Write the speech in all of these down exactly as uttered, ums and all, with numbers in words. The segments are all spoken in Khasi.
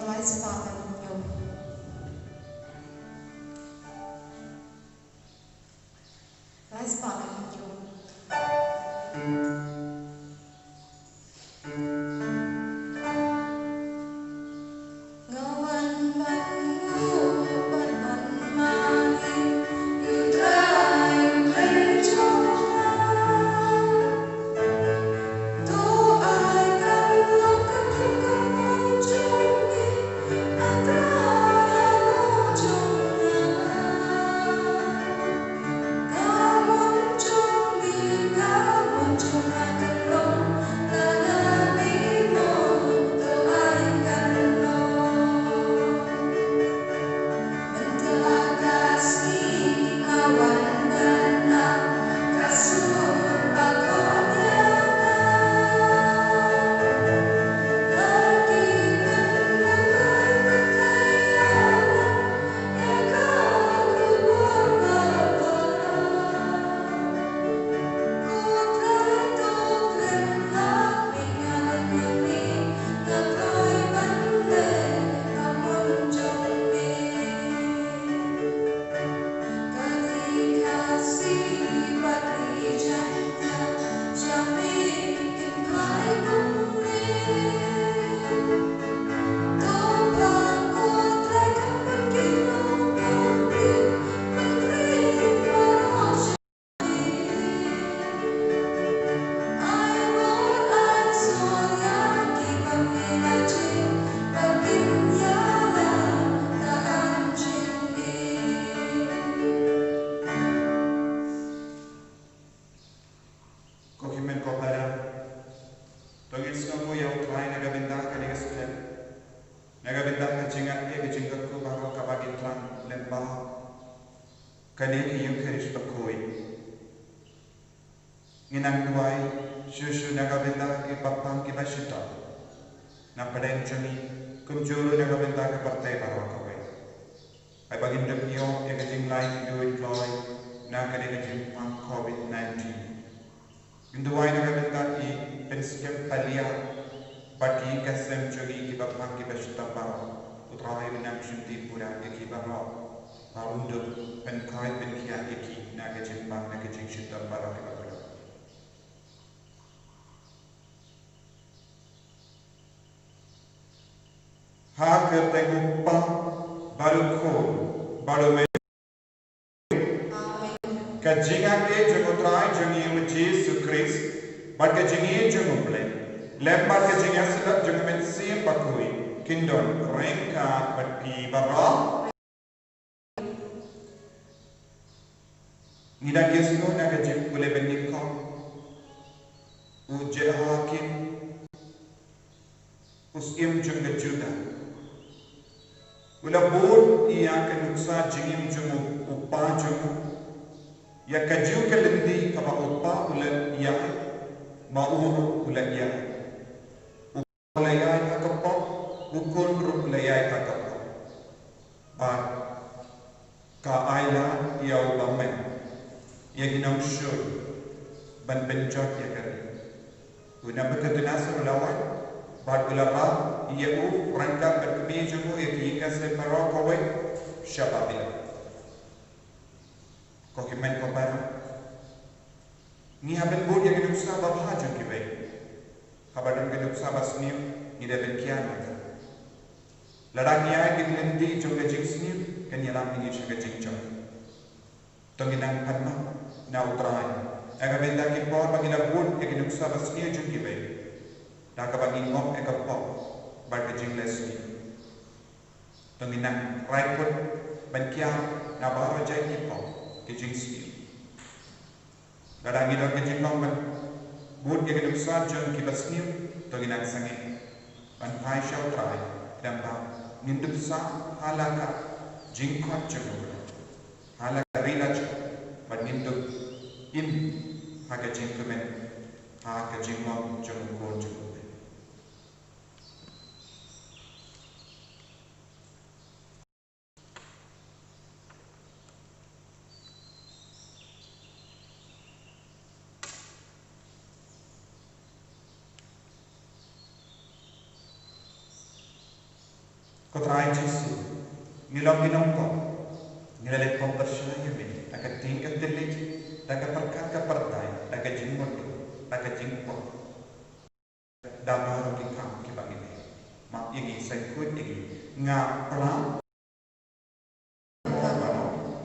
Lai spah ban ïoh. Lai spah ban ïoh. Nga wan ban nguh bad ban mane ïa u Trai Blei jong nga. To ai ka lok ka khun ka mon jong me, a Trai, a Trai jong nga. Ko hynmen ko para, to ngin sngewnguh ïa u Trai na ka bynta kane ka step, na ka bynta ka jingïaid, ka jingkyrkhu baroh kaba ngi thrang lyngba kane ka Eukharist bakhuid. Ngin nang duwai shuh shuh na ka bynta ki baphang ki bashitom na pdeng jong ngi, kumjuh ruh na ka bynta ka pyrthei baroh kawei. Haba ngin dup ïoh ïa ka jinglait duh kloi na kane ka jingpang Covid nineteen, ngin duwai na ka bynta ki pynskhem paliar bad ki ïing ki sem jong ngi, ki baphang ki bashitom baroh. U Trai un nang shim dih pura ïa ki baroh, ba un dup pynkhuid pynkhiah ïa ki na ka jingpang, na ka jingshitom baroh kaba kordor. Ha ka kyrteng u Kpa bad u Khun bad u Mynsiem. Amen. Ka jingïaid jong u Trai jong ngi u Jisu Khrist bad ka jingïeit jong u Blei lem bad ka jingïasyllok jong u Mynsiem Bakhuid kin don ryngkat bad phi baroh. Ngi dang ïasngew na ka jingpule banyngkong u Jehoiakim, u syiem jong ka Judah, u la bud ïa ka nuksa jingim jong u, u kpa jong u, ïa kajuh ka lynti kaba u kpa u la ïaid, ma u ruh u la ïaid. U la ïaid ha ka pop, u khun ruh u la ïaid ha ka pop. Bad ka ai lad ïa u bymman, ïa ki nongshun ban pynjot ïa ka ri. U Nebukhadnessar u la wan bad u la rah ïa u ryngkat bad kmie jong u, ïa ki ïing ki sem baroh kawei sha Babilon. Ko hynmen ko para, ngi hap ban bud ïa ka nuksa babha jong kiwei. Haba don ka nuksa basniew, ngi dei ban kiar ïa ka. Lada ngi ïaid ki lynti jong ka jingsniew, kan ïalam ïa ngi sha ka jingjop. To ngin nang pan map na u Trai ha ka bynta ki por ba ngi la bud ïa ka nuksa basniew jong kiwei, da kaba ngi ngop ïa ka pop bad ka jingleh sniew. To ngin nang rai kut ban kiar na baroh jait ki pop, ki jingsniew. Lada ngi don ka jinglong ban bud ïa ka nuksa jong ki basniew, to ngin nang sangeh ban phai sha u Trai, khnang ba ngin dup sah ha la ka jingkhot jong u Blei, ha la ka ri lajong, bad ngin dup im ha ka jingkmen, ha ka jinglong jong u Khun jong u Blei. Ko Trai Jisu, ngi long ki nongpop, ngi la leit pop pyrshah ïa me, da ka ktien ka thylliej, da ka pyrkhat ka pyrthai, da ka jingmut, da ka jingpop. Da baroh ki kam kiba ngi leh. Map ïa ngi, sngewthuh ïa ngi. Nga pla.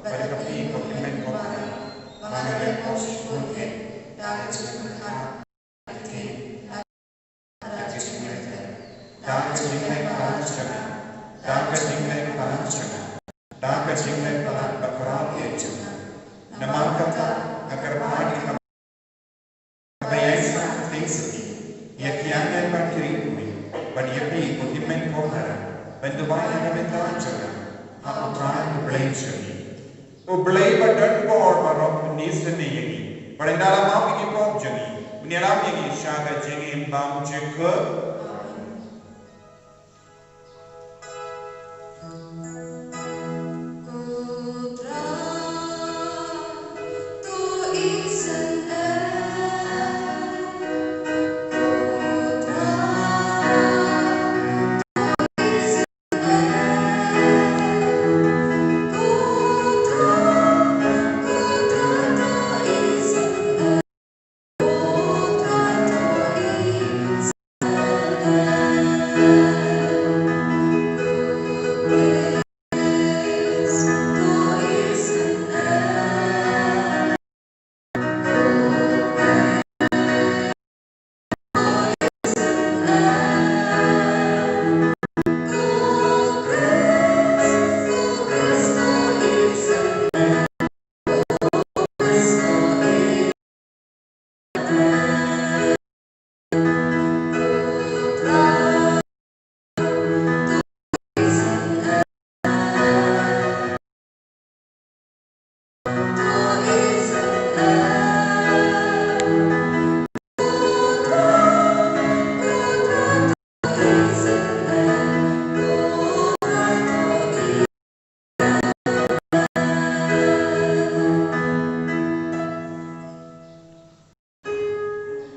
Bad ïa phi ko Hynmen ko Hara, ba nga la leh pop shibun eh, da ka jingpyrkhat, da ka ktien, da ka jingïaid. Da ka jingleh palat jong nga, da ka jingleh palat jong nga, da ka jingleh palat ba khraw eh jong nga. Namar kata nga kyrpad ïa ka Kaba ïaisah ka ktien sati ïa ki angel bad ki riewkhuid, bad ïa phi ko Hynmen ko Hara, ban duwai ïa ka bynta jong nga ha U Trai U Blei jong ngi. U Blei ba don bor baroh un ïasyrdoh ïa ngi, bad un da la map ïa ki pop jong ngi, un ïalam ïa ngi sha ka jingim bymjukut.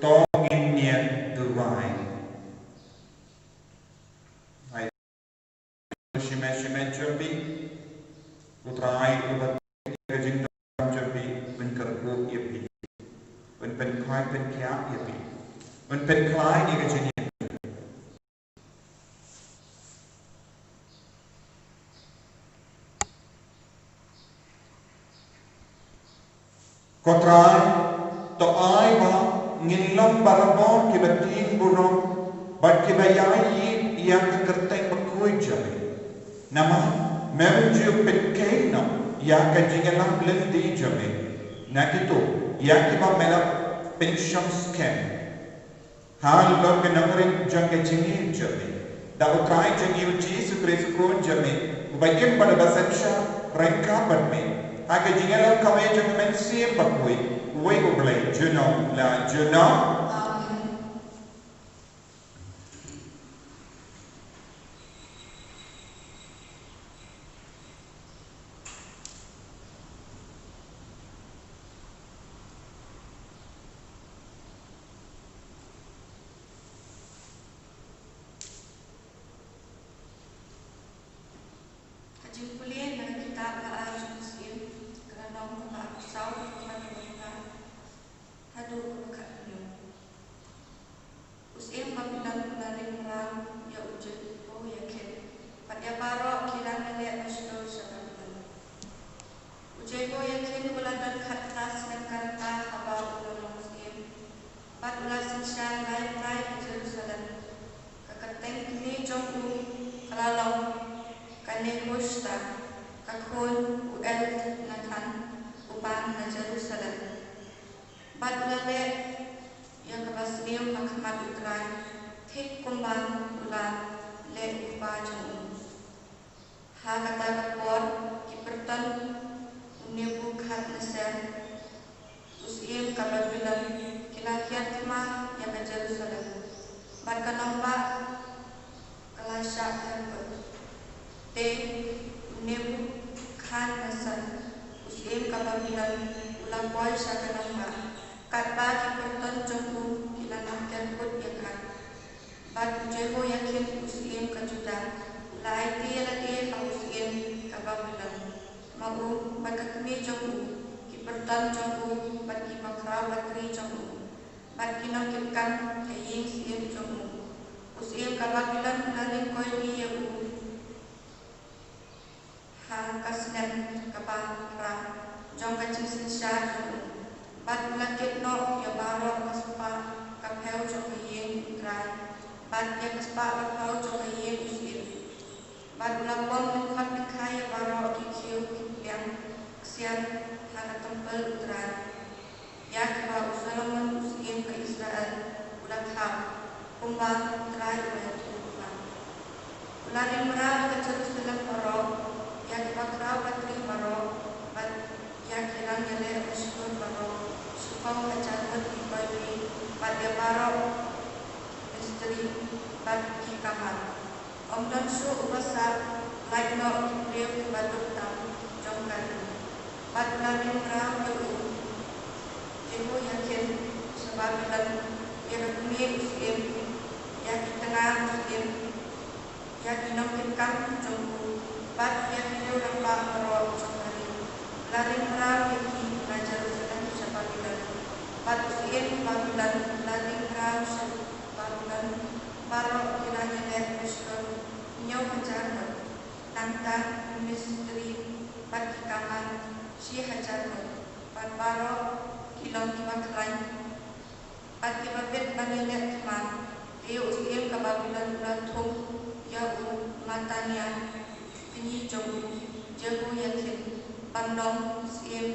To ngin ïa duwai. Ai, shimet shimet jong phi, U Trai uba ka jingdon jong phi, un kyrkhu ïa phi, un pynkhuid pynkhiah ïa phi, un pynkhlaiñ ïa ka jingim. Ko Trai, to ai ba ngin long barabor kiba tieng burom bad kiba ïai ïeit ïa ka kyrteng bakhuid jong me. Namar mem ju pynkheiñ noh ïa ka jingïalam lynti jong me na kito ïa kiba me la pynshong skhem. Halor ka nongrim jong ka jingim jong me, da U Trai jong ngi U Jisu Khrist U Khun jong me, uba im bad uba synshar ryngkat bad me, ha ka jingïalam kawei jong U Mynsiem Bakhuid, uwei U Blei junom la junom. Amen. Ka jingpule na ka kitab ba ar jong u Syiem ka la long kaba arphew saw, kaba khatphra haduh kaba khathynñiew. U Syiem Babilon u la ring mraw ïa u Jehoiakin bad ïa baroh ki rangleh ba shlur sha Babilon. U Jehoiakin u la don khatphra snem ka rta haba u la long syiem, bad u la synshar lai bnai ha Jerusalem. Ka kyrteng kmie jong u ka la long ka Nehushta, ka khun u Elnahan, u ban ha Jerusalem. Bad u la leh ïa kaba sniew ha khmat U Trai, thik kumba u la leh u kpa jong u. Ha kata ka por ki pyrton u Nebukhadnesar, u syiem ka Babilon, ki la hiar thma ïa ka Jerusalem, bad ka nongbah ka la shah hiar kut. Te u Nebukhadnesar, u syiem ka Babilon, u la poi sha ka nongbah, katba ki pyrton jong u ki la nang hiar kut ïa ka. Bad u Jehoiakin, u syiem ka Judah, La aiti ïa lade ha u syiem ka Babilon, ma u bad ka kmie jong u, ki pyrthei jong u bad ki bakhraw batri jong u, bad ki nongkit kam ha ïing syiem jong u. U syiem ka Babilon u la ring koit ïa u ha ka snem kaba phra jong ka jingsynshar jong u, bad u la kit noh ïa baroh ka spah ka phew jong ka ïing U Trai, bad ïa ka spah ka phew jong ka ïing u syiem. Bad u la pom lyngkhot lyngkhai ïa baroh ki khiew ki pliang ksiar ha ka templ U Trai, ïa kiba u Solomon u syiem ka Israel u la khap, kumba U Trai u la ïathuh. U la ring mraw ïa ka Jerusalem baroh, ïa ki bakhraw batri baroh, bad ïa ki rangïaleh mashkor baroh, shiphew hajar ngut ki koiwi, bad ïa baroh ki mistri bad ki kamar. Ym don shuh uba sah lait noh ki briew kiba duk tam jong ka ri. Bad u la ring mraw ïa u Jehoiakin sha Babilon, ïa ka kmie u syiem, ïa ki tnga u syiem, ïa ki nongkit kam jong u, bad ïa ki riew rangbah baroh jong ka ri. U la ring mraw ïa ki na Jerusalem sha Babilon. Bad u syiem Babilon u la ring mraw sha Babilon baroh ki rangïaleh mashkor hynñiew hajar ngut, nangta ki mistri bad ki kamar shi hajar ngut, bad baroh ki long kiba khlaiñ bad kiba bit ban ïaleh thma. Te u syiem ka Babilon u la thung ïa u Mattaniah, kñi jong u Jehoiakin, ban long syiem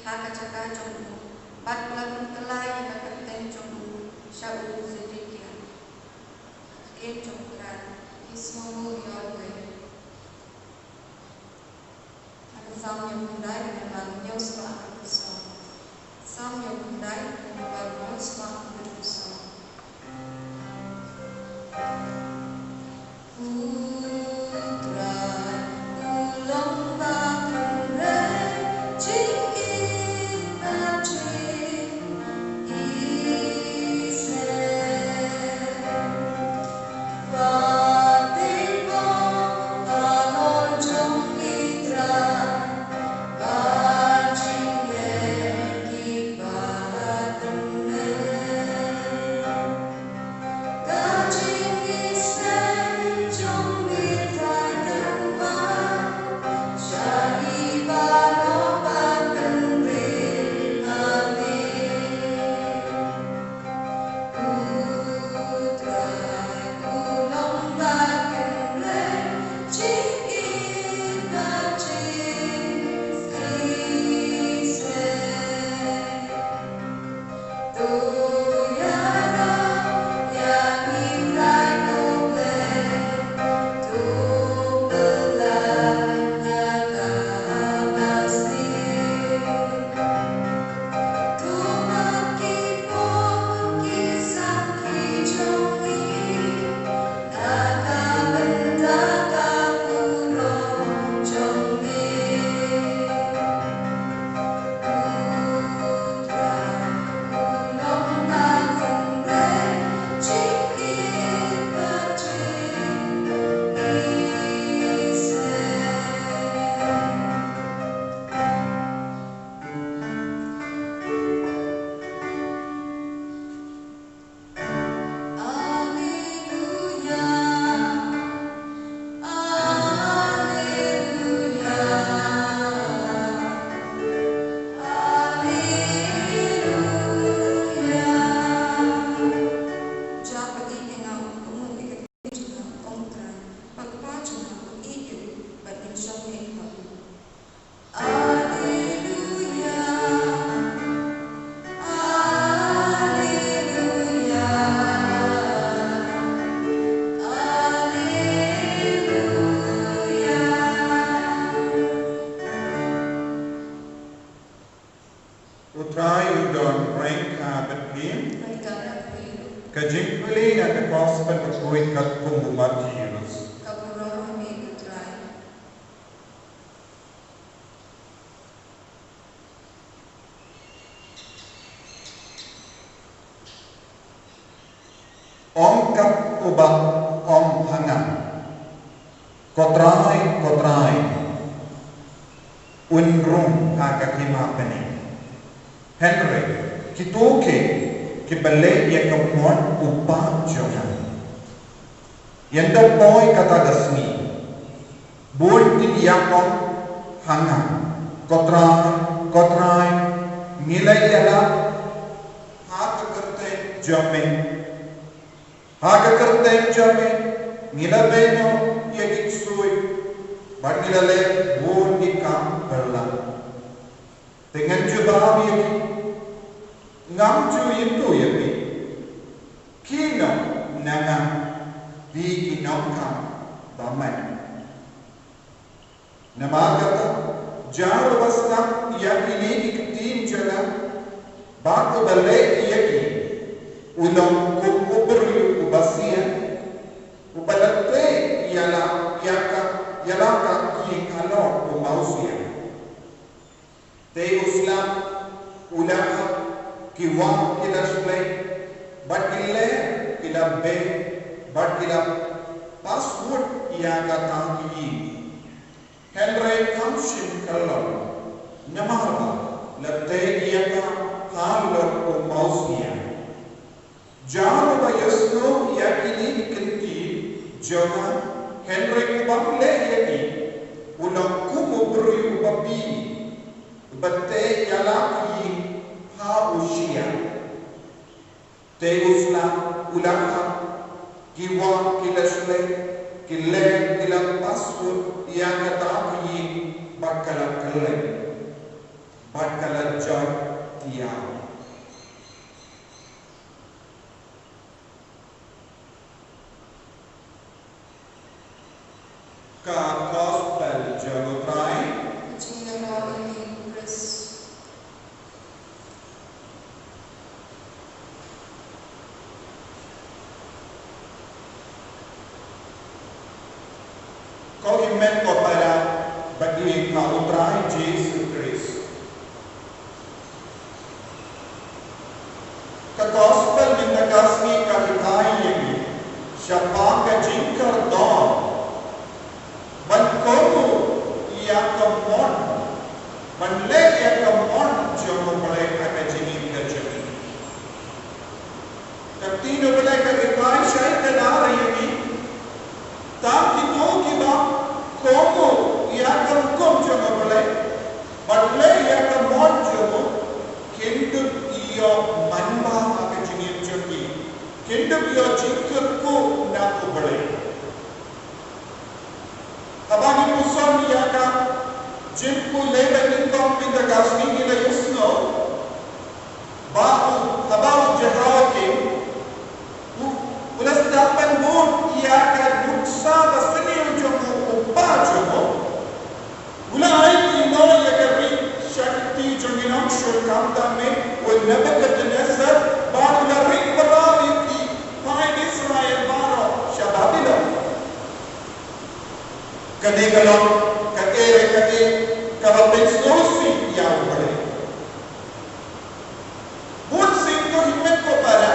ha ka jaka jong u, bad u la pynkylla ïa ka kyrteng jong u sha u Zedekiah. Ka ktien jong U Trai. Ki Snowball Ïoh Wei. Ha ka Salm hynñiew khyndai, ka lynnong hynñiew spah hynñiew phew saw. Salm hynñiew khyndai, ka lynnong hynñiew spah hynñiew phew saw. U Trai u long ba kynrei jingïeit bad jingïaseng. Alleluia, alleluia, alleluia. Jia bad ïeit ïa nga, U Trai, bad U Trai, bad U Trai, bad ngin shong ïa u. Alleluia. Alleluia. Alleluia. U Trai u don ryngkat bad phi. Ka jingpule na ka Gospel bakhuid katkum u Mathaios. Ka burom ha me, U Trai. Ong kat u Bah, ong ha nga. Ko Trai, ko Trai, un rung ha ka hima bneng. Hynrei kito kiba leh ïa ka mon u Kpa jong nga, ynda poi kata ka sngi, bun kin ïa ong ha nga, ko Trai, ko Trai, ngi la ïalap ha ka kyrteng jong me, ha ka kyrteng jong me ngi la beh noh ïa ki ksuid, bad ngi la leh bun ki kam pyrshah. Te ngan jubab ïa ki, ngam ju ithuh ïa phi. Khie noh na nga, phi ki nongkam ba mat. Namar kata, jar uba sdang ïa kine ki ktien jong nga bad uba leh ïa ki, u long kum u briew uba sian, uba la tei ïa la, ïa ka, ïa la ka ïing halor u mawsiang. Te u slap, u la hap, ki wah ki la shlei, bad ki leh ki la beh, bad ki la pas wut ïa kata ka ïing. Hynrei kam shym kyllon, namar ba la tei ïa ka halor u mawsiang. Jar uba ïasngew ïa kine ki ktien jong nga, hynrei u bym leh ïa ki, u long kum u briew uba bieit, uba tei ïa la ka ïing ha u shiah. Te u slap, u la hap, ki wah ki la shlei, ki leh ki la pas wut ïa kata ka ïing, bad ka la kylleng, bad ka la jot tiaw. Ka Gospel jong u Trai. Jingïarap ïa me, Khrist. Ko hynmen ko para ba ïeit ha u Trai Jisu Khrist. Ka Gospel mynta ka sngi ka hikai ïa ngi shaphang ka jingkyrdan ban kohnguh ïa ka mon, ban leh ïa ka mon jong u Blei ha ka jingim ka jong ngi. Ka ktien u Blei ka hikai shai kynmaw ïa ngi, tang kito kiba kohnguh ïa ka hukum jong u Blei bad leh ïa ka mon jong u, kin dup ïoh manbah ha ka jingim jong ki, kin dup ïoh jingkyrkhu na u Blei. Haba ngi puson ïa ka jingpule ba nyngkong mynta ka sngi, ngi la ïohsngew ba u, haba u Jehoiakim u, u la sdang ban bud ïa ka nuksa basniew jong u kpa jong u, u la ai kynnoh ïa ka ri sha ki kti jong ki nongshun khamtam, u Nebukadnesar, bad u la ri para ïa ki paid Israel baroh sha Babilon. Kane ka long kaei re kaei kaba pynsngewsih ïa u Blei. Bun sien ko hynmen ko para,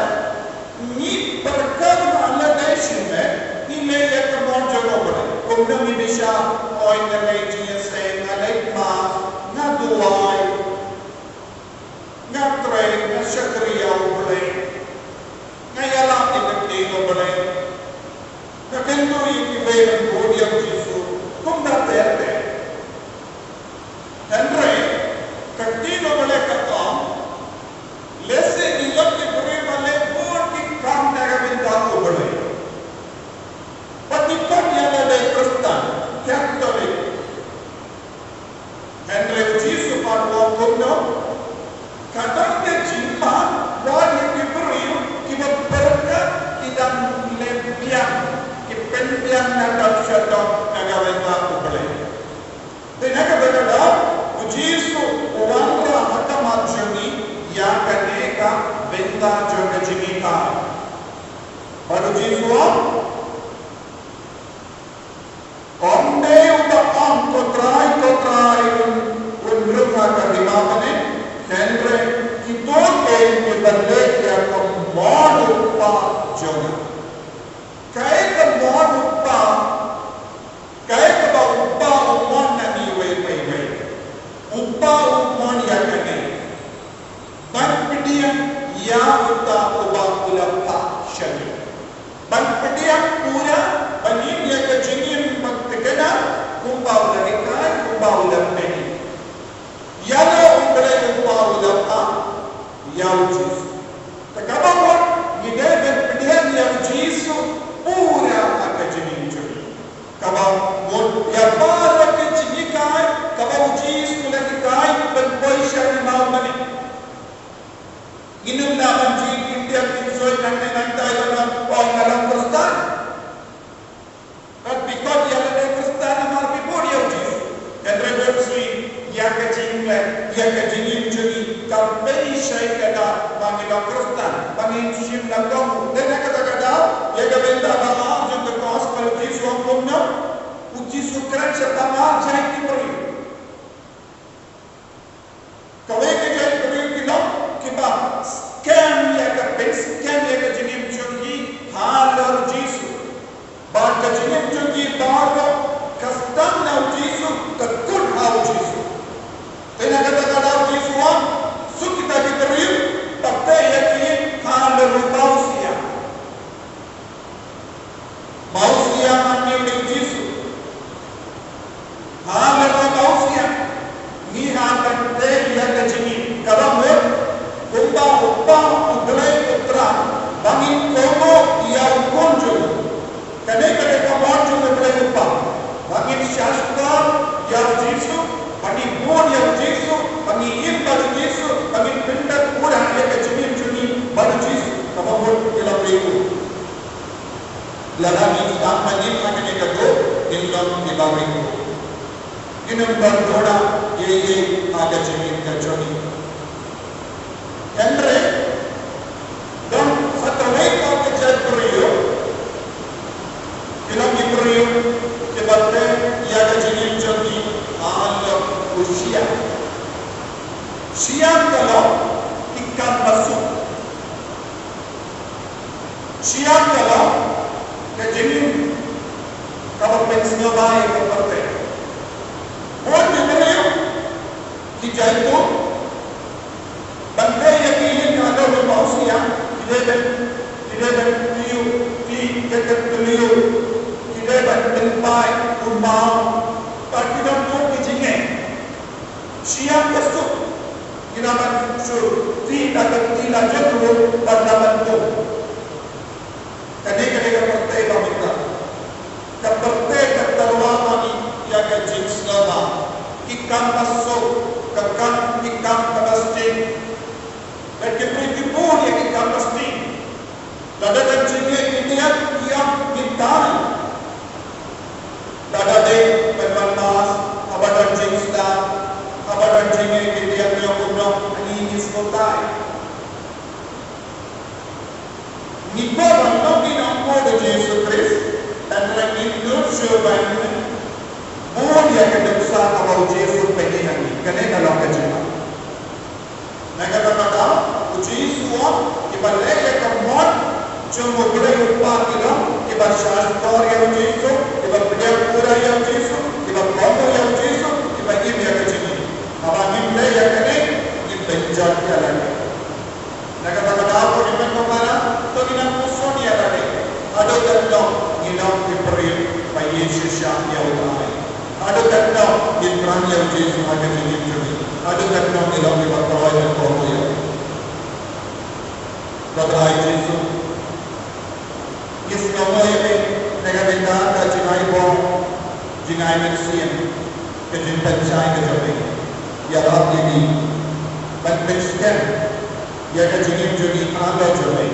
ngi pyrkhat ba lada ngi sngewsih, ngi leh ïa ka mon jong u Blei. Kumno ngi bishar, oi nga leh jingïaseng, nga leit mass, nga duwai, nga trei, nga shakri ïa u Blei, nga ïalap ïa ka ktien u Blei, nga kyntu ïa kiwei ban bud ïa u Jisu, kumta ter ter. Hynrei ka ktien u Blei ka ong, lehse ngi long ki briew ba leh bun ki kam na ka bynta u Blei, bad ngi ong ïa lade Khristan, Katholik. Hynrei u Jisu pat u ong kumno? Ka don ka jingma wat ïa ki briew kiba pyrkhat ki dang leh biang, ki pynbiang na ka shatong na ka bynta u Blei. Te na kata ka daw u Jisu u wanrah ha khmat jong ngi ïa kane ka bynta jong ka jinghikai. Bad u Jisu u ong, ym dei uba Kata ka jait ki briew. Kawei ka jait briew ki long kiba skhem ïa ka, pynskhem ïa ka jingim jong ki halor Jisu. Bad ka jingim jong ki baroh ka sdang na u Jisu, ka kut ha u Jisu. Te na kata ka daw u Jisu u ong, suk kita ki briew, pynthikna ïa ki halor u Bausiang. Bausiang, hangne u dei u Jisu. Halor u Bausiang ngi hap ban tei ïa ka jingim kaba mut, kumba u Kpa u Blei u Trai, ba ngin kohnguh ïa u Khun jong u. Kane ka dei ka mon jong u Blei u Kpa, ba ngin shahshkor ïa u Jisu, ba ngin bud ïa u Jisu, ba ngin im bad u Jisu, ba ngin pyndep pura ïa ka jingim jong ngi bad u Jisu, kaba mut ki la briew. Lada ngi sdang ban im ha kane ka duk, ngin long kiba rit. Ngin ym don jora ei ei ha ka jingim ka jong ngi. Hynrei don sa kawei pat ka jait briew, ki long ki briew kiba tei ïa ka jingim jong ki halor u shiang. Shiang ka long ki kam basuk. Shiang ka long ka jingim kaba pynsngewbha ïa ka pyrthei. Bun ki briew ki jaituh, ban tei ïa ki ïing halor u Bausiang, ki dei ban, ki dei ban tiew, tiew ïa ka tiew, ki dei ban pynpaw u maw, bad ki don bun ki jingeh. Shiang basuk, ki la ban shu tiew da ka kti la jong ruh ban la ban tiew. Kane ka dei ka pyrthei ba mynta. Ka pyrthei ka tyrwa ma ngi ïa ka jingsngewbha. Ki kam basuk, ka kam, ki kam kaba sting. Bad ki briew ki bun ïa ki kam basting. Lada don jingeh ki diang, ki ïam, ki tai. Lada dei pynwan mask, haba don jingsdang, haba don jingeh ki diang, ïa kumno, ani ngi sngewtai. Ngi kwah ban long ki nongkhoh u Jisu Khrist, hynrei ngim nud shuh ban bud ïa ka nuksa kaba u Jisu pynïaid ha ngi. Kane ka long ka jingma. Na kata ka daw, u Jisu u ong, kiba leh ïa ka mon jong u Blei u Kpa ki long kiba shahshkor ïa u Jisu, kiba pdiang pura ïa u Jisu, kiba kohnguh ïa u Jisu, kiba im ïa ka jingim. Haba ngim leh ïa kane, ngim pynjot ïa lade. Na kata ka daw ko hynmen ko para, to ngin nang puson ïa lade. Haduh katno ngin long ki briew ba ïeit shisha ïa U Trai? Haduh katno ngin kren ïa U Jisu ha ka jingim jong ngi? Haduh katno ngin long kiba kloi ban kohnguh ïa u? Ko Trai Jisu, ngi sngewnguh ïa me na ka bynta ka jingai bor, jingai mynsiem, ka jingpynshai ka jong me. Ïarap ïa ngi ban pynskhem ïa ka jingim jong ngi halor jong me.